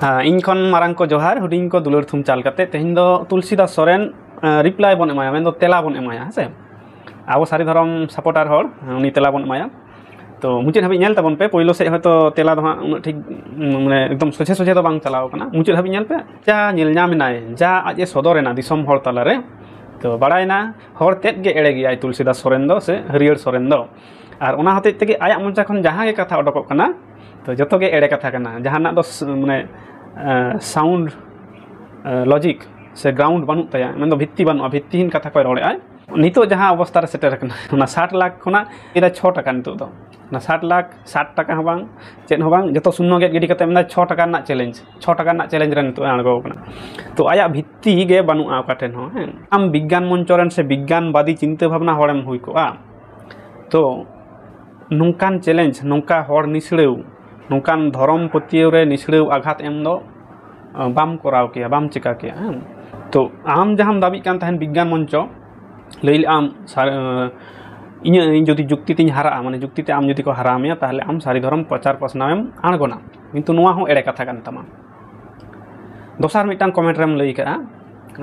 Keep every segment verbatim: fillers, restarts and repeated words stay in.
ᱦᱮᱸ, ᱤᱧ ᱠᱷᱚᱱ ᱢᱟᱨᱟᱝ ᱠᱚ ᱡᱚᱦᱟᱨ, ᱦᱩᱰᱤᱧ ᱠᱚ ᱫᱩᱞᱟᱹᱲ ᱛᱷᱩᱢ ᱪᱟᱞ ᱠᱟᱛᱮ ᱛᱮᱦᱮᱧ ᱫᱚ ᱛᱩᱞᱥᱤᱫᱟᱥ ᱥᱚᱨᱮᱱ ᱨᱤᱯᱞᱟᱭ ᱵᱚᱱ ᱮᱢᱟᱭᱟ, ᱢᱮᱱᱫᱚ ᱛᱮᱞᱟ ᱵᱚᱱ ᱮᱢᱟᱭᱟ᱾ ᱦᱮᱸ ᱥᱮ, ᱟᱵᱚ ᱥᱟᱹᱨᱤ ᱫᱷᱚᱨᱚᱢ ᱥᱟᱯᱳᱨᱴᱟᱨ ᱦᱚᱲ, ᱩᱱᱤ ᱛᱮᱞᱟ ᱵᱚᱱ ᱮᱢᱟᱭᱟ᱾ ᱛᱚ ᱢᱩᱪᱟᱹᱫ ᱦᱟᱹᱵᱤᱡ ᱧᱮᱞ ᱛᱟᱵᱚᱱ ᱯᱮ᱾ ᱯᱳᱭᱞᱳ ᱥᱮᱫ ᱦᱚᱭᱛᱳ ᱛᱮᱞᱟ ᱫᱚ ᱦᱟᱸᱜ ᱩᱱᱟᱹᱜ ᱴᱷᱤᱠ, ᱢᱟᱱᱮ ᱮᱠᱫᱚᱢ ᱥᱚᱡᱷᱮ ᱥᱚᱡᱷᱮ ᱫᱚ ᱵᱟᱝ ᱪᱟᱞᱟᱣ ᱠᱟᱱᱟ᱾ ᱢᱩᱪᱟᱹᱫ ᱦᱟᱹᱵᱤᱡ ᱧᱮᱞ ᱯᱮ, ᱡᱟ ᱧᱮᱞ ᱧᱟᱢ ᱮᱱᱟᱭ, ᱡᱟ ᱟᱡ ᱮ ᱥᱚᱫᱚᱨ ᱮᱱᱟ ᱫᱤᱥᱚᱢ ᱦᱚᱲ ᱛᱟᱞᱟᱨᱮ, ᱛᱚ ᱵᱟᱲᱟᱭᱮᱱᱟ ᱦᱚᱲ ᱛᱮᱫ ᱜᱮ ᱮᱲᱮ ᱜᱮᱭᱟᱭ ᱛᱩᱞᱥᱤᱫᱟᱥ ᱥᱚᱨᱮᱱ ᱫᱚ ᱥᱮ ᱦᱟᱹᱨᱭᱟᱹᱲ ᱥᱚᱨᱮᱱ ᱫᱚ᱾ ᱟᱨ ᱚᱱᱟ ᱦᱚᱛᱮᱡ ᱛᱮᱜᱮ ᱟᱭᱟᱜ ᱢᱚᱪᱟ ᱠᱷᱚᱱ ᱡᱟᱦᱟᱸ ᱜᱮ ᱠᱟᱛᱷᱟ ᱚᱰᱚᱠᱚᱜ ᱠᱟᱱᱟ, ᱛᱚ ᱡᱚᱛᱚ ᱜᱮ ᱮᱲᱮ ᱠᱟᱛᱷᱟ ᱠᱟᱱᱟ᱾ ᱡᱟᱦᱟᱱᱟᱜ ᱫᱚ ᱥ-, ᱢᱟᱱᱮ ᱥᱟᱣᱩᱱᱰ ᱞᱚᱡᱤᱠ ᱥᱮ ᱜᱨᱟᱣᱩᱱᱰ ᱵᱟᱹᱱᱩᱜ ᱛᱟᱭᱟ, ᱢᱮᱱᱫᱚ ᱵᱷᱤᱛᱛᱤ ᱵᱟᱹᱱᱩᱜᱼᱟ, ᱵᱷᱤᱛᱛᱤᱦᱤᱱ ᱠᱟᱛᱷᱟ ᱠᱚᱭ ᱨᱚᱲᱮᱫᱼᱟᱭ᱾ ᱱᱤᱛᱚᱜ ᱡᱟᱦᱟᱸ ᱚᱵᱚᱥᱛᱟ ᱨᱮ ᱥᱮᱴᱮᱨ ᱟᱠᱟᱱᱟ, ᱚᱱᱟ ᱥᱟᱴ ᱞᱟᱠᱷ ᱠᱷᱚᱱᱟᱜ ᱮᱫᱟ ᱪᱷᱚ ᱴᱟᱠᱟ ᱱᱤᱛᱚᱜ ᱫᱚ᱾ ᱚᱱᱟ ᱥᱟᱴ ᱞᱟᱠᱷ, ᱥᱟᱴ ᱴᱟᱠᱟ ᱦᱚᱸ ᱵᱟᱝ, ᱪᱮᱫ ᱦᱚᱸ ᱵᱟᱝ, ᱡᱚᱛᱚ ᱥᱩᱱᱱᱚ ᱜᱮᱫ ᱜᱤᱰᱤ ᱠᱟᱛᱮ ᱢᱮᱱᱫᱟ ᱪᱷᱚ ᱴᱟᱠᱟ ᱨᱮᱱᱟᱜ ᱪᱮᱞᱮᱧᱡᱽ, ᱪᱷᱚ ᱴᱟᱠᱟ ᱨᱮᱱᱟᱜ ᱪᱮᱞᱮᱧᱡᱽ ᱨᱮ ᱱᱤᱛᱚᱜ ᱮ ᱟᱬᱜᱚ ᱟᱠᱟᱱᱟ᱾ ᱛᱚ ᱟᱭᱟᱜ ᱵᱷᱤᱛᱛᱤ ᱜᱮ ᱵᱟᱹᱱᱩᱜᱼᱟ ᱚᱠᱟ ᱴᱷᱮᱱ ᱦᱚᱸ᱾ ᱦᱮᱸ, ᱟᱢ ᱵᱤᱜᱽᱜᱟᱱ ᱢᱚᱧᱪᱚ ᱨᱮᱱ ᱥᱮ ᱵᱤᱜᱽᱜᱟᱱᱵᱟᱫᱤ ᱪᱤᱱᱛᱟᱹ ᱵᱷᱟᱵᱽᱱᱟ ᱦᱚᱲᱮᱢ ᱦᱩᱭ ᱠᱚᱜᱼᱟ, ᱛᱚ ᱱᱚᱝᱠᱟᱱ ᱪᱮᱞᱮᱧᱡᱽ, ᱱᱚᱝᱠᱟ ᱦᱚᱲ ᱱᱤᱥᱲᱟᱹᱣ, ᱱᱚᱝᱠᱟᱱ ᱫᱷᱚᱨᱚᱢ ᱯᱟᱹᱛᱭᱟᱹᱣ ᱨᱮ ᱱᱤᱥᱲᱟᱹᱣ ᱟᱜᱷᱟᱛ ᱮᱢ ᱫᱚ, ᱟᱸ, ᱵᱟᱢ ᱠᱚᱨᱟᱣ ᱠᱮᱭᱟ, ᱵᱟᱢ ᱪᱮᱠᱟ ᱠᱮᱭᱟ᱾ ᱦᱮᱸ, ᱛᱚ ᱟᱢ ᱡᱟᱦᱟᱸᱢ ᱫᱟᱹᱵᱤᱜ ᱠᱟᱱ ᱛᱟᱦᱮᱱ ᱵᱤᱜᱽᱜᱟᱱ ᱢᱚᱧᱪᱚ, ᱞᱟᱹᱭ ᱞᱮᱫ ᱟᱢ ᱥᱟ-, ᱟᱸ, ᱤᱧᱟᱹᱜ, ᱤᱧ ᱡᱩᱫᱤ ᱡᱩᱠᱛᱤ ᱛᱤᱧ ᱦᱟᱨᱟᱜᱼᱟ, ᱢᱟᱱᱮ ᱡᱩᱠᱛᱤ ᱛᱮ ᱟᱢ ᱡᱩᱫᱤ ᱠᱚ ᱦᱟᱨᱟ ᱢᱮᱭᱟ, ᱛᱟᱦᱚᱞᱮ ᱟᱢ ᱥᱟᱹᱨᱤ ᱫᱷᱚᱨᱚᱢ ᱯᱨᱚᱪᱟᱨ ᱯᱟᱥᱱᱟᱣᱮᱢ ᱟᱬᱜᱚᱱᱟ᱾ ᱠᱤᱱᱛᱩ ᱱᱚᱣᱟ ᱦᱚᱸ ᱮᱲᱮ ᱠᱟᱛᱷᱟ ᱠᱟᱱ ᱛᱟᱢᱟ᱾ ᱫᱚᱥᱟᱨ ᱢᱤᱫᱴᱟᱝ ᱠᱚᱢᱮᱱᱴ ᱨᱮᱢ ᱞᱟᱹᱭ ᱠᱟᱜᱼᱟ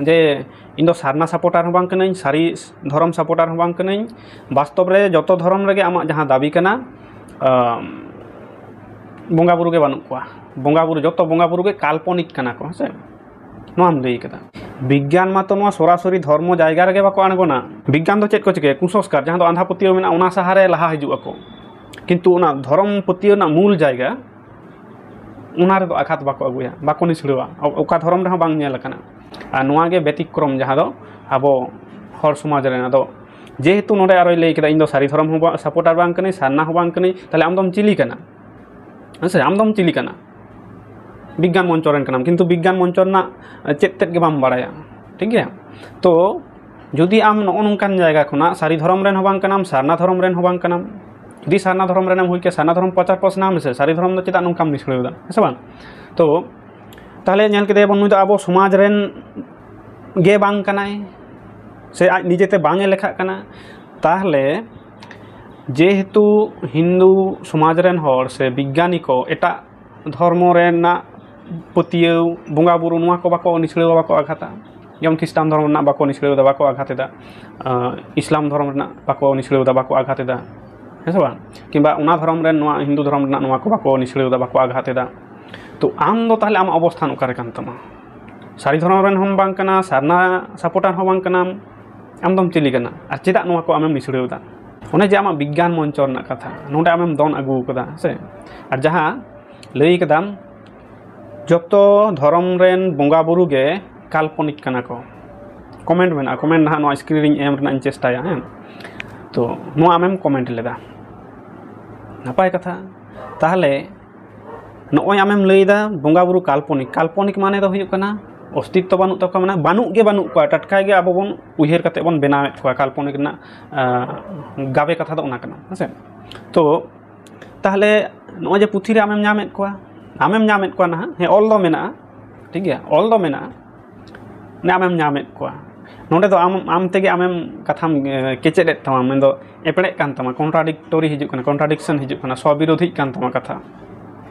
ᱡᱮ, "ᱤᱧ ᱫᱚ ᱥᱟᱨᱱᱟ ᱥᱟᱯᱳᱨᱴᱟᱨ ᱦᱚᱸ ᱵᱟᱝ ᱠᱟᱹᱱᱟᱹᱧ, ᱥᱟᱹᱨᱤ ᱫᱷᱚᱨᱚᱢ ᱥᱟᱯᱳᱨᱴᱟᱨ ᱦᱚᱸ ᱵᱟᱝ ᱠᱟᱹᱱᱟᱹᱧ, ᱵᱟᱥᱛᱚᱵ ᱨᱮ ᱡᱚᱛᱚ ᱫᱷᱚᱨᱚᱢ ᱨᱮᱜᱮ ᱟᱢᱟᱜ ᱡᱟᱦᱟᱸ ᱫᱟᱹᱵᱤ ᱠᱟᱱᱟ, ᱟᱢ, ᱵᱚᱸᱜᱟ ᱵᱩᱨᱩ ᱜᱮ ᱵᱟᱹᱱᱩᱜ ᱠᱚᱣᱟ, ᱵᱚᱸᱜᱟ ᱵᱩᱨᱩ, ᱡᱚᱛᱚ ᱵᱚᱸᱜᱟ ᱵᱩᱨᱩ ᱜᱮ ᱠᱟᱞᱯᱚᱱᱤᱠ ᱠᱟᱱᱟ ᱠᱚ", ᱦᱮᱸ ᱥᱮ? ᱱᱚᱣᱟᱢ ᱞᱟᱹᱭ ᱠᱟᱫᱟ᱾ ᱵᱤᱜᱽᱜᱟᱱ ᱢᱟᱛᱚ ᱱᱚᱣᱟ ᱥᱚᱨᱟᱥᱚᱨᱤ ᱫᱷᱚᱨᱢᱚ ᱡᱟᱭᱜᱟ ᱨᱮᱜᱮ ᱵᱟᱠᱚ ᱟᱬᱜᱚᱱᱟ᱾ ᱵᱤᱜᱽᱜᱟᱱ ᱫᱚ ᱪᱮᱫ ᱠᱚ ᱪᱤᱠᱟᱹᱭᱟ? ᱠᱩᱥᱚᱝᱥᱠᱟᱨ, ᱡᱟᱦᱟᱸ ᱫᱚ ᱟᱸᱫᱷᱟ ᱯᱟᱹᱛᱭᱟᱹᱣ ᱢᱮᱱᱟᱜᱼᱟ, ᱚᱱᱟ ᱥᱟᱦᱟᱨᱮ ᱞᱟᱦᱟ ᱦᱤᱡᱩᱜ ᱟᱠᱚ, ᱠᱤᱱᱛᱩ ᱚᱱᱟ ᱫᱷᱚᱨᱚᱢ ᱯᱟᱹᱛᱭᱟᱹᱣ ᱨᱮᱱᱟᱜ ᱢᱩᱞ ᱡᱟᱭᱜᱟ, ᱚᱱᱟ ᱨᱮᱫᱚ ᱟᱜᱷᱟᱛ ᱵᱟᱠᱚ ᱟᱹᱜᱩᱭᱟ, ᱵᱟᱠᱚ ᱱᱤᱥᱲᱟᱹᱣᱟ᱾ ᱚ-, ᱚᱠᱟ ᱫᱷᱚᱨᱚᱢ ᱨᱮᱦᱚᱸ ᱵᱟᱝ ᱧᱮᱞ ᱟᱠᱟᱱᱟ᱾ ᱟᱨ ᱱᱚᱣᱟ ᱜᱮ ᱵᱮᱛᱤᱠᱨᱚᱢ, ᱡᱟᱦᱟᱸ ᱫᱚ ᱟᱵᱚ ᱦᱚᱲ ᱥᱚᱢᱟᱡᱽ ᱨᱮᱱ᱾ ᱟᱫᱚ ᱡᱮᱦᱮᱛᱩ ᱱᱚᱰᱮ ᱟᱨᱚᱭ ᱞᱟᱹᱭ ᱠᱮᱫᱟ, "ᱤᱧ ᱫᱚ ᱥᱟᱹᱨᱤ ᱫᱷᱚᱨᱚᱢ ᱦᱚᱸ ᱵᱟ-, ᱥᱟᱯᱳᱨᱴᱟᱨ ᱵᱟᱝ ᱠᱟᱹᱱᱟᱹᱧ, ᱥᱟᱨᱱᱟ ᱦᱚᱸ ᱵᱟᱝ ᱠᱟᱹᱱᱟᱹᱧ", ᱛᱟᱦᱞᱮ ᱟᱢ ᱫᱚᱢ ᱪᱤᱞᱤ ᱠᱟᱱᱟ? ᱦᱮᱸ ᱥᱮ, ᱟᱢ ᱫᱚᱢ ᱪᱤᱞᱤ ᱠᱟᱱᱟ? ᱵᱤᱜᱽᱜᱟᱱ ᱢᱚᱧᱪᱚ ᱨᱮᱱ ᱠᱟᱱᱟᱢ, ᱠᱤᱱᱛᱩ ᱵᱤᱜᱽᱜᱟᱱ ᱢᱚᱧᱪᱚ ᱨᱮᱱᱟᱜ ᱪᱮᱫ ᱛᱮᱫ ᱜᱮ ᱵᱟᱢ ᱵᱟᱲᱟᱭᱟ, ᱴᱷᱤᱠ ᱜᱮᱭᱟ? ᱛᱚ ᱡᱩᱫᱤ ᱟᱢ ᱱᱚᱜᱼᱚ ᱱᱚᱝᱠᱟᱱ ᱡᱟᱭᱜᱟ ᱠᱷᱚᱱᱟᱜ ᱥᱟᱹᱨᱤ ᱫᱷᱚᱨᱚᱢ ᱨᱮᱱ ᱦᱚᱸ ᱵᱟᱝ ᱠᱟᱱᱟᱢ, ᱥᱟᱨᱱᱟ ᱫᱷᱚᱨᱚᱢ ᱨᱮᱱ ᱦᱚᱸ ᱵᱟᱝ ᱠᱟᱱᱟᱢ, ᱡᱩᱫᱤ ᱥᱟᱨᱱᱟ ᱫᱷᱚᱨᱚᱢ ᱨᱮᱱᱮᱢ ᱦᱩᱭ ᱠᱮᱭᱟ, ᱥᱟᱨᱱᱟ ᱫᱷᱚᱨᱚᱢ ᱯᱨᱚᱪᱟᱨ ᱯᱟᱥᱱᱟᱣ ᱢᱮᱥᱮ, ᱥᱟᱹᱨᱤ ᱫᱷᱚᱨᱚᱢ ᱫᱚ ᱪᱮᱫᱟᱜ ᱱᱚᱝᱠᱟᱢ ᱱᱤᱥᱲᱟᱹᱣ ᱮᱫᱟ, ᱦᱮᱸ ᱥᱮ ᱵᱟᱝ? ᱛᱚ ᱛᱟᱦᱞᱮ ᱧᱮᱞ ᱠᱮᱫᱮᱭᱟᱵᱚᱱ, ᱱᱩᱭ ᱫᱚ ᱟᱵᱚ ᱥᱚᱢᱟᱡᱽ ᱨᱮᱱ ᱜᱮ ᱵᱟᱝ ᱠᱟᱱᱟᱭ, ᱥᱮ ᱟᱡ ᱱᱤᱡᱮᱛᱮ ᱵᱟᱝ ᱮ ᱞᱮᱠᱷᱟᱜ ᱠᱟᱱᱟ᱾ ᱛᱟᱦᱞᱮ ᱡᱮᱦᱮᱛᱩ ᱦᱤᱱᱫᱩ ᱥᱚᱢᱟᱡᱽ ᱨᱮᱱ ᱦᱚᱲ ᱥᱮ ᱵᱤᱜᱽᱜᱟᱱᱤ ᱠᱚ ᱮᱴᱟᱜ ᱫᱷᱚᱨᱢᱚ ᱨᱮᱱᱟᱜ ᱯᱟᱹᱛᱭᱟᱹᱣ, ᱵᱚᱸᱜᱟ ᱵᱩᱨᱩ, ᱱᱚᱣᱟ ᱠᱚ ᱵᱟᱠᱚ ᱱᱤᱥᱲᱟᱹᱣᱟ, ᱵᱟᱠᱚ ᱟᱜᱷᱟᱛᱟ᱾ ᱡᱮᱢᱚᱱ ᱠᱷᱨᱤᱥᱴᱟᱱ ᱫᱷᱚᱨᱚᱢ ᱨᱮᱱᱟᱜ ᱵᱟᱠᱚ ᱱᱤᱥᱲᱟᱹᱣ ᱮᱫᱟ, ᱵᱟᱠᱚ ᱟᱜᱷᱟᱛ ᱮᱫᱟ᱾ ᱟᱸ, ᱤᱥᱞᱟᱢ ᱫᱷᱚᱨᱚᱢ ᱨᱮᱱᱟᱜ ᱵᱟᱠᱚ ᱱᱤᱥᱲᱟᱹᱣ ᱮᱫᱟ, ᱵᱟᱠᱚ ᱟᱜᱷᱟᱛ ᱮᱫᱟ, ᱦᱮᱸ ᱥᱮ ᱵᱟᱝ? ᱠᱤᱝᱵᱟ ᱚᱱᱟ ᱫᱷᱚᱨᱚᱢ ᱨᱮᱱ, ᱱᱚᱣᱟ ᱦᱤᱱᱫᱩ ᱫᱷᱚᱨᱚᱢ ᱨᱮᱱᱟᱜ ᱱᱚᱣᱟ ᱠᱚ ᱵᱟᱠᱚ ᱱᱤᱥᱲᱟᱹᱣ ᱮᱫᱟ, ᱵᱟᱠᱚ ᱟᱜᱷᱟᱛ ᱮᱫᱟ᱾ ᱛᱚ ᱟᱢ ᱫᱚ ᱛᱟᱦᱚᱞᱮ ᱟᱢᱟᱜ ᱚᱵᱚᱥᱛᱷᱟᱱ ᱚᱠᱟᱨᱮ ᱠᱟᱱ ᱛᱟᱢᱟ? ᱥᱟᱹᱨᱤ ᱫᱷᱚᱨᱚᱢ ᱨᱮᱱ ᱦᱚᱸᱢ ᱵᱟᱝ ᱠᱟᱱᱟ, ᱥᱟᱨᱱᱟ ᱥᱟᱯᱳᱨᱴᱟᱨ ᱦᱚᱸ ᱵᱟᱝ ᱠᱟᱱᱟᱢ, ᱟᱢ ᱫᱚᱢ ᱪᱤᱞᱤ ᱠᱟᱱᱟ? ᱟᱨ ᱪᱮᱫᱟᱜ ᱱᱚᱣᱟ ᱠᱚ ᱟᱢᱮᱢ ᱱᱤᱥᱲᱟᱹᱣ ᱮᱫᱟ? ᱚᱱᱮ ᱡᱮ ᱟᱢᱟᱜ ᱵᱤᱜᱽᱜᱟᱱ ᱢᱚᱧᱪᱚ ᱨᱮᱱᱟᱜ ᱠᱟᱛᱷᱟ ᱱᱚᱰᱮ ᱟᱢᱮᱢ ᱫᱚᱱ ᱟᱹᱜᱩ ᱟᱠᱟᱫᱟ, ᱦᱮᱸ ᱥᱮ? ᱟᱨ ᱡᱟᱦᱟᱸ ᱞᱟᱹᱭ ᱠᱟᱫᱟᱢ, ᱡᱚᱛᱚ ᱫᱷᱚᱨᱚᱢ ᱨᱮᱱ ᱵᱚᱸᱜᱟ ᱵᱩᱨᱩ ᱜᱮ ᱠᱟᱞᱯᱚᱱᱤᱠ ᱠᱟᱱᱟ ᱠᱚ᱾ ᱠᱚᱢᱮᱱᱴ ᱢᱮᱱᱟᱜᱼᱟ, ᱠᱚᱢᱮᱱᱴ ᱱᱟᱦᱟᱜ ᱱᱚᱣᱟ ᱥᱠᱨᱤᱱ ᱨᱤᱧ ᱮᱢ ᱨᱮᱱᱟᱜ ᱤᱧ ᱪᱮᱥᱴᱟᱭᱟ, ᱦᱮᱸ᱾ ᱛᱚ ᱱᱚᱣᱟ ᱟᱢᱮᱢ ᱠᱚᱢᱮᱱᱴ ᱞᱮᱫᱟ, ᱱᱟᱯᱟᱭ ᱠᱟᱛᱷᱟ᱾ ᱛᱟᱦᱚᱞᱮ ᱱᱚᱜᱼᱚᱭ ᱟᱢᱮᱢ ᱞᱟᱹᱭᱫᱟ ᱵᱚᱸᱜᱟ ᱵᱩᱨᱩ ᱠᱟᱞᱯᱚᱱᱤᱠ᱾ ᱠᱟᱞᱯᱚᱱᱤᱠ ᱢᱟᱱᱮ ᱫᱚ ᱦᱩᱭᱩᱜ ᱠᱟᱱᱟ ᱚᱥᱛᱤᱛᱛᱚ ᱵᱟᱹᱱᱩᱜ ᱛᱟᱠᱚᱣᱟ, ᱢᱟᱱᱮ ᱵᱟᱹᱱᱩᱜ ᱜᱮ ᱵᱟᱹᱱᱩᱜ ᱠᱚᱣᱟ, ᱴᱟᱴᱠᱟ ᱜᱮ ᱟᱵᱚ ᱵᱚᱱ ᱩᱭᱦᱟᱹᱨ ᱠᱟᱛᱮ ᱵᱚᱱ ᱵᱮᱱᱟᱣᱮᱫ ᱠᱚᱣᱟ᱾ ᱠᱟᱞᱯᱚᱱᱤᱠ ᱨᱮᱱᱟᱜ, ᱟᱸ, ᱜᱟᱵᱮ ᱠᱟᱛᱷᱟ ᱫᱚ ᱚᱱᱟ ᱠᱟᱱᱟ, ᱦᱮᱸ ᱥᱮ? ᱛᱚ ᱛᱟᱦᱚᱞᱮ ᱱᱚᱜᱼᱚᱭ ᱡᱮ ᱯᱩᱛᱷᱤ ᱨᱮ ᱟᱢᱮᱢ ᱧᱟᱢᱮᱫ ᱠᱚᱣᱟ, ᱟᱢᱮᱢ ᱧᱟᱢᱮᱫ ᱠᱚᱣᱟ ᱱᱟᱦᱟᱜ, ᱦᱮᱸ, ᱚᱞ ᱫᱚ ᱢᱮᱱᱟᱜᱼᱟ, ᱴᱷᱤᱠ ᱜᱮᱭᱟ, ᱚᱞ ᱫᱚ ᱢᱮᱱᱟᱜᱼᱟ, ᱱᱮ ᱟᱢᱮᱢ ᱧᱟᱢᱮᱫ ᱠᱚᱣᱟ᱾ ᱱᱚᱰᱮ ᱫᱚ ᱟᱢ, ᱟᱢ ᱛᱮᱜᱮ ᱟᱢᱮᱢ ᱠᱟᱛᱷᱟᱢ, ᱮ, ᱠᱮᱪᱮᱫ ᱮᱫ ᱛᱟᱢᱟ, ᱢᱮᱱᱫᱚ ᱮᱯᱲᱮᱜ ᱠᱟᱱ ᱛᱟᱢᱟ, ᱠᱚᱱᱴᱨᱟᱰᱤᱠᱴᱚᱨᱤ ᱦᱤᱡᱩᱜ ᱠᱟᱱᱟ, ᱠᱚᱱᱴᱨᱟᱰᱤᱠᱥᱚᱱ ᱦᱤᱡᱩᱜ ᱠᱟᱱᱟ, ᱥᱚᱵᱤᱨᱳᱫᱷᱤᱜ ᱠᱟᱱ ᱛᱟᱢᱟ ᱠᱟᱛᱷᱟ᱾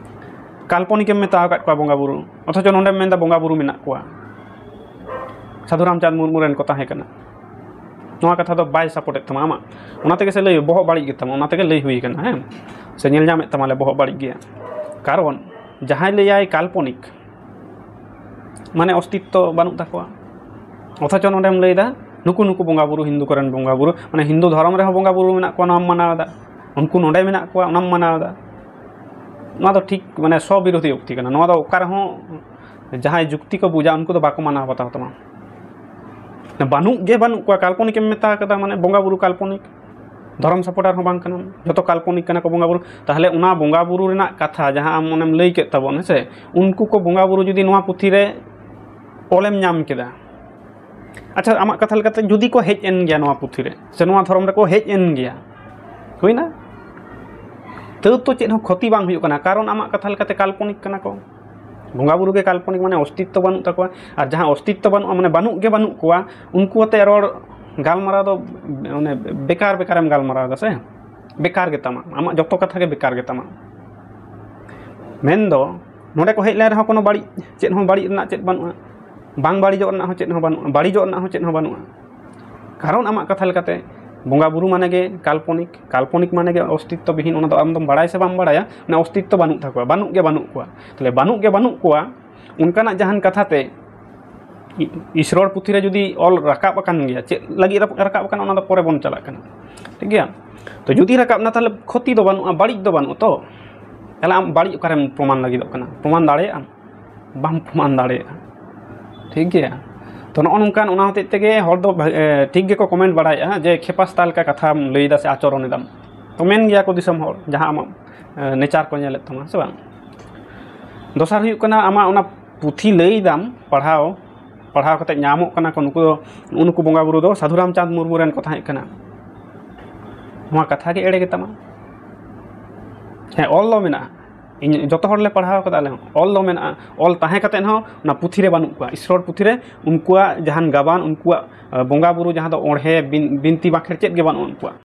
ᱠᱟᱞᱯᱚᱱᱤᱠ ᱮᱢ ᱢᱮᱛᱟᱣ ᱟᱠᱟᱫ ᱠᱚᱣᱟ ᱵᱚᱸᱜᱟ ᱵᱩᱨᱩ, ᱚᱛᱷᱚᱪᱚ ᱱᱚᱰᱮᱢ ᱢᱮᱱᱫᱟ ᱵᱚᱸᱜᱟ ᱵᱩᱨᱩ ᱢᱮᱱᱟᱜ ᱠᱚᱣᱟ, ᱥᱟᱹᱫᱷᱩ ᱨᱟᱢᱪᱟᱸᱫᱽ ᱢᱩᱨᱢᱩ ᱨᱮᱱ ᱠᱚ ᱛᱟᱦᱮᱸ ᱠᱟᱱᱟ᱾ ᱱᱚᱣᱟ ᱠᱟᱛᱷᱟ ᱫᱚ ᱵᱟᱭ ᱥᱟᱯᱳᱨᱴ ᱮᱫ ᱛᱟᱢᱟ ᱟᱢᱟᱜ, ᱚᱱᱟ ᱛᱮᱜᱮ ᱥᱮ ᱞᱟᱹᱭ ᱵᱚᱦᱚᱜ ᱵᱟᱹᱲᱤᱡ ᱜᱮᱛᱟᱢᱟ, ᱚᱱᱟ ᱛᱮᱜᱮ ᱞᱟᱹᱭ ᱦᱩᱭ ᱠᱟᱱᱟ, ᱦᱮᱸ, ᱥᱮ ᱧᱮᱞ ᱧᱟᱢᱮᱫ ᱛᱟᱢᱟᱞᱮ ᱵᱚᱦᱚᱜ ᱵᱟᱹᱲᱤᱡ ᱜᱮᱭᱟ᱾ ᱠᱟᱨᱚᱱ ᱡᱟᱦᱟᱸᱭ ᱞᱟᱹᱭᱟᱭ ᱠᱟᱞᱯᱚᱱᱤᱠ, ᱢᱟᱱᱮ ᱚᱥᱛᱤᱛᱛᱚ ᱵᱟᱹᱱᱩᱜ ᱛᱟᱠᱚᱣᱟ, ᱚᱛᱷᱚᱪᱚ ᱱᱚᱰᱮᱢ ᱞᱟᱹᱭᱫᱟ ᱱᱩᱠᱩ ᱱᱩᱠᱩ ᱵᱚᱸᱜᱟ ᱵᱩᱨᱩ, ᱦᱤᱱᱫᱩ ᱠᱚᱨᱮᱱ ᱵᱚᱸᱜᱟ ᱵᱩᱨᱩ, ᱢᱟᱱᱮ ᱦᱤᱱᱫᱩ ᱫᱷᱚᱨᱚᱢ ᱨᱮᱦᱚᱸ ᱵᱚᱸᱜᱟ ᱵᱩᱨᱩ ᱢᱮᱱᱟᱜ ᱠᱚᱣᱟ, ᱱᱚᱣᱟᱢ ᱢᱟᱱᱟᱣ ᱮᱫᱟ, ᱩᱱᱠᱩ ᱱᱚᱰᱮ ᱢᱮᱱᱟᱜ ᱠᱚᱣᱟ, ᱚᱱᱟᱢ ᱢᱟᱱᱟᱣ ᱮᱫᱟ᱾ ᱱᱚᱣᱟ ᱫᱚ ᱴᱷᱤᱠ, ᱢᱟᱱᱮ ᱥᱚᱵᱤᱨᱳᱫᱷᱤ ᱩᱠᱛᱤ ᱠᱟᱱᱟ᱾ ᱱᱚᱣᱟ ᱫᱚ ᱚᱠᱟ ᱨᱮᱦᱚᱸ ᱡᱟᱦᱟᱸᱭ ᱡᱩᱠᱛᱤ ᱠᱚ ᱵᱩᱡᱟ, ᱩᱱᱠᱩ ᱫᱚ ᱵᱟᱠᱚ ᱢᱟᱱᱟᱣ ᱵᱟᱛᱟᱣ ᱛᱟᱢᱟ᱾ ᱵᱟᱹᱱᱩᱜ ᱜᱮ ᱵᱟᱹᱱᱩᱜ ᱠᱚᱣᱟ, ᱠᱟᱞᱯᱚᱱᱤᱠ ᱮᱢ ᱢᱮᱛᱟ ᱠᱟᱫᱟ, ᱢᱟᱱᱮ ᱵᱚᱸᱜᱟ ᱵᱩᱨᱩ ᱠᱟᱞᱯᱚᱱᱤᱠ, ᱫᱷᱚᱨᱚᱢ ᱥᱟᱯᱳᱨᱴᱟᱨ ᱦᱚᱸ ᱵᱟᱝ ᱠᱟᱱᱟᱢ, ᱡᱚᱛᱚ ᱠᱟᱞᱯᱚᱱᱤᱠ ᱠᱟᱱᱟ ᱠᱚ ᱵᱚᱸᱜᱟ ᱵᱩᱨᱩ᱾ ᱛᱟᱦᱚᱞᱮ ᱚᱱᱟ ᱵᱚᱸᱜᱟ ᱵᱩᱨᱩ ᱨᱮᱱᱟᱜ ᱠᱟᱛᱷᱟ ᱡᱟᱦᱟᱸ ᱟᱢ ᱚᱱᱮᱢ ᱞᱟᱹᱭ ᱠᱮᱫ ᱛᱟᱵᱚᱱ, ᱦᱮᱸ ᱥᱮ, ᱩᱱᱠᱩ ᱠᱚ ᱵᱚᱸᱜᱟ ᱵᱩᱨᱩ ᱡᱩᱫᱤ ᱱᱚᱣᱟ ᱯᱩᱛᱷᱤ ᱨᱮ ᱚᱞᱮᱢ ᱧᱟᱢ ᱠᱮᱫᱟ, ᱟᱪᱪᱷᱟ, ᱟᱢᱟᱜ ᱠᱟᱛᱷᱟ ᱞᱮᱠᱟᱛᱮ ᱡᱩᱫᱤ ᱠᱚ ᱦᱮᱡ ᱮᱱ ᱜᱮᱭᱟ ᱱᱚᱣᱟ ᱯᱩᱛᱷᱤ ᱨᱮ, ᱥᱮ ᱱᱚᱣᱟ ᱫᱷᱚᱨᱚᱢ ᱨᱮᱠᱚ ᱦᱮᱡ ᱮᱱ ᱜᱮᱭᱟ, ᱦᱩᱭᱱᱟ? ᱛᱟᱹᱣ ᱛᱚ ᱪᱮᱫ ᱦᱚᱸ ᱠᱷᱚᱛᱤ ᱵᱟᱝ ᱦᱩᱭᱩᱜ ᱠᱟᱱᱟ, ᱠᱟᱨᱚᱱ ᱟᱢᱟᱜ ᱠᱟᱛᱷᱟ ᱞᱮᱠᱟᱛᱮ ᱠᱟᱞᱯᱚᱱᱤᱠ ᱠᱟᱱᱟ ᱠᱚ᱾ ᱵᱚᱸᱜᱟ ᱵᱩᱨᱩ ᱜᱮ ᱠᱟᱞᱯᱚᱱᱤᱠ, ᱢᱟᱱᱮ ᱚᱥᱛᱤᱛᱛᱚ ᱵᱟᱹᱱᱩᱜ ᱛᱟᱠᱚᱣᱟ᱾ ᱟᱨ ᱡᱟᱦᱟᱸ ᱚᱥᱛᱤᱛᱛᱚ ᱵᱟᱹᱱᱩᱜᱼᱟ, ᱢᱟᱱᱮ ᱵᱟᱹᱱᱩᱜ ᱜᱮ ᱵᱟᱹᱱᱩᱜ ᱠᱚᱣᱟ, ᱩᱱᱠᱩ ᱟᱛᱮ ᱨᱚᱲ, ᱜᱟᱞᱢᱟᱨᱟᱣ ᱫᱚ ᱢᱟᱱᱮ ᱵᱮᱠᱟᱨ ᱵᱮᱠᱟᱨᱮᱢ ᱜᱟᱞᱢᱟᱨᱟᱣ ᱮᱫᱟ ᱥᱮ, ᱵᱮᱠᱟᱨ ᱜᱮᱛᱟᱢᱟ, ᱟᱢᱟᱜ ᱡᱚᱛᱚ ᱠᱟᱛᱷᱟ ᱜᱮ ᱵᱮᱠᱟᱨ ᱜᱮᱛᱟᱢᱟ᱾ ᱢᱮᱱᱫᱚ ᱱᱚᱰᱮ ᱠᱚ ᱦᱮᱡ ᱞᱮᱱ ᱨᱮᱦᱚᱸ ᱠᱳᱱᱳ ᱵᱟᱹᱲᱤᱡ, ᱪᱮᱫ ᱦᱚᱸ ᱵᱟᱹᱲᱤᱡ ᱨᱮᱱᱟᱜ ᱪᱮᱫ ᱵᱟᱹᱱᱩᱜᱼᱟ, ᱵᱟᱝ ᱵᱟᱹᱲᱤᱡᱚᱜ ᱨᱮᱱᱟᱜ ᱦᱚᱸ ᱪᱮᱫ ᱦᱚᱸ ᱵᱟᱹᱱᱩᱜᱼᱟ, ᱵᱟᱹᱲᱤᱡᱚᱜ ᱨᱮᱱᱟᱜ ᱦᱚᱸ ᱪᱮᱫ ᱦᱚᱸ ᱵᱟᱹᱱᱩᱜᱼᱟ᱾ ᱠᱟᱨᱚᱱ ᱟᱢᱟᱜ ᱠᱟᱛᱷᱟ ᱞᱮᱠᱟᱛᱮ ᱵᱚᱸᱜᱟ ᱵᱩᱨᱩ ᱢᱟᱱᱮ ᱜᱮ ᱠᱟᱞᱯᱚᱱᱤᱠ, ᱠᱟᱞᱯᱚᱱᱤᱠ ᱢᱟᱱᱮ ᱜᱮ ᱚᱥᱛᱤᱛᱛᱚ ᱵᱤᱦᱤᱱ, ᱚᱱᱟ ᱫᱚ ᱟᱢ ᱫᱚᱢ ᱵᱟᱲᱟᱭ ᱥᱮ ᱵᱟᱢ ᱵᱟᱲᱟᱭᱟ, ᱚᱱᱟ ᱚᱥᱛᱤᱛᱛᱚ ᱵᱟᱹᱱᱩᱜ ᱛᱟᱠᱚᱣᱟ, ᱵᱟᱹᱱᱩᱜ ᱜᱮ ᱵᱟᱹᱱᱩᱜ ᱠᱚᱣᱟ᱾ ᱛᱟᱦᱚᱞᱮ ᱵᱟᱹᱱᱩᱜ ᱜᱮ ᱵᱟᱹᱱᱩᱜ ᱠᱚᱣᱟ, ᱚᱱᱠᱟᱱᱟᱜ ᱡᱟᱦᱟᱱ ᱠᱟᱛᱷᱟ ᱛᱮ ᱤ-, ᱤᱥᱨᱚᱲ ᱯᱩᱛᱷᱤ ᱨᱮ ᱡᱩᱫᱤ ᱚᱞ ᱨᱟᱠᱟᱵ ᱟᱠᱟᱱ ᱜᱮᱭᱟ, ᱪᱮᱫ ᱞᱟᱹᱜᱤᱫ ᱨᱟᱠᱟᱵ ᱟᱠᱟᱱᱟ ᱚᱱᱟ ᱫᱚ ᱯᱚᱨᱮ ᱵᱚᱱ ᱪᱟᱞᱟᱜ ᱠᱟᱱᱟ, ᱴᱷᱤᱠ ᱜᱮᱭᱟ? ᱛᱚ ᱡᱩᱫᱤ ᱨᱟᱠᱟᱵ ᱮᱱᱟ ᱛᱟᱦᱚᱞᱮ ᱠᱷᱚᱛᱤ ᱫᱚ ᱵᱟᱹᱱᱩᱜᱼᱟ, ᱵᱟᱹᱲᱤᱡ ᱫᱚ ᱵᱟᱹᱱᱩᱜᱼᱟ᱾ ᱛᱚ ᱛᱟᱦᱚᱞᱮ ᱟᱢ ᱵᱟᱹᱲᱤᱡ ᱚᱠᱟᱨᱮᱢ ᱯᱨᱚᱢᱟᱱ ᱞᱟᱹᱜᱤᱫᱚᱜ ᱠᱟᱱᱟ? ᱯᱨᱚᱢᱟᱱ ᱫᱟᱲᱮᱭᱟᱜ ᱟᱢ? ᱵᱟᱢ ᱯᱨᱚᱢᱟᱱ ᱫᱟᱲᱮᱭᱟᱜᱼᱟ, ᱴᱷᱤᱠ ᱜᱮᱭᱟ? ᱛᱚ ᱱᱚᱜᱼᱚ ᱱᱚᱝᱠᱟᱱ, ᱚᱱᱟ ᱦᱚᱛᱮᱡ ᱛᱮᱜᱮ ᱦᱚᱲ ᱫᱚ ᱵᱷᱟ-, ᱮ, ᱴᱷᱤᱠ ᱜᱮᱠᱚ ᱠᱚᱢᱮᱱᱴ ᱵᱟᱲᱟᱭᱮᱫᱼᱟ ᱡᱮ ᱠᱷᱮᱯᱟᱥᱛᱟ ᱞᱮᱠᱟ ᱠᱟᱛᱷᱟᱢ ᱞᱟᱹᱭᱫᱟ ᱥᱮ ᱟᱪᱚᱨᱚᱱ ᱮᱫᱟᱢ᱾ ᱛᱚ ᱢᱮᱱ ᱜᱮᱭᱟ ᱠᱚ ᱫᱤᱥᱚᱢ ᱦᱚᱲ, ᱡᱟᱦᱟᱸ ᱟᱢᱟᱜ, ᱮ, ᱱᱮᱪᱟᱨ ᱠᱚ ᱧᱮᱞᱮᱫ ᱛᱟᱢᱟ, ᱥᱮ ᱵᱟᱝ? ᱫᱚᱥᱟᱨ ᱦᱩᱭᱩᱜ ᱠᱟᱱᱟ, ᱟᱢᱟᱜ ᱚᱱᱟ ᱯᱩᱛᱷᱤ ᱞᱟᱹᱭ ᱫᱟᱢ, ᱯᱟᱲᱦᱟᱣ, ᱯᱟᱲᱦᱟᱣ ᱠᱟᱛᱮ ᱧᱟᱢᱚᱜ ᱠᱟᱱᱟ ᱠᱚ, ᱱᱩᱠᱩ ᱫᱚ, ᱱᱩᱠᱩ ᱵᱚᱸᱜᱟ ᱵᱩᱨᱩ ᱫᱚ ᱥᱟᱹᱫᱷᱩ ᱨᱟᱢᱪᱟᱸᱫᱽ ᱢᱩᱨᱢᱩ ᱨᱮᱱ ᱠᱚ ᱛᱟᱦᱮᱸ ᱠᱟᱱᱟ᱾ ᱱᱚᱣᱟ ᱠᱟᱛᱷᱟ ᱜᱮ ᱮᱲᱮ ᱜᱮᱛᱟᱢᱟ᱾ ᱦᱮᱸ, ᱚᱞ ᱫᱚ ᱢᱮᱱᱟᱜᱼᱟ, ᱤᱧ, ᱡᱚᱛᱚ ᱦᱚᱲ ᱞᱮ ᱯᱟᱲᱦᱟᱣ ᱠᱟᱫᱟ ᱟᱞᱮ ᱦᱚᱸ, ᱚᱞ ᱫᱚ ᱢᱮᱱᱟᱜᱼᱟ᱾ ᱚᱞ ᱛᱟᱦᱮᱸ ᱠᱟᱛᱮ ᱦᱚᱸ ᱚᱱᱟ ᱯᱩᱛᱷᱤ ᱨᱮ ᱵᱟᱹᱱᱩᱜ ᱠᱚᱣᱟ, ᱤᱥᱨᱚᱲ ᱯᱩᱛᱷᱤ ᱨᱮ ᱩᱱᱠᱩᱣᱟᱜ ᱡᱟᱦᱟᱱ ᱜᱟᱵᱟᱱ, ᱩᱱᱠᱩᱣᱟᱜ, ᱟᱸ, ᱵᱚᱸᱜᱟ ᱵᱩᱨᱩ, ᱡᱟᱦᱟᱸ ᱫᱚ ᱚᱬᱦᱮ, ᱵᱤᱱ-, ᱵᱤᱱᱛᱤ ᱵᱟᱸᱠᱷᱮᱲ ᱪᱮᱫ ᱜᱮ ᱵᱟᱹᱱᱩᱜᱼᱟ ᱩᱱᱠᱩᱣᱟᱜ᱾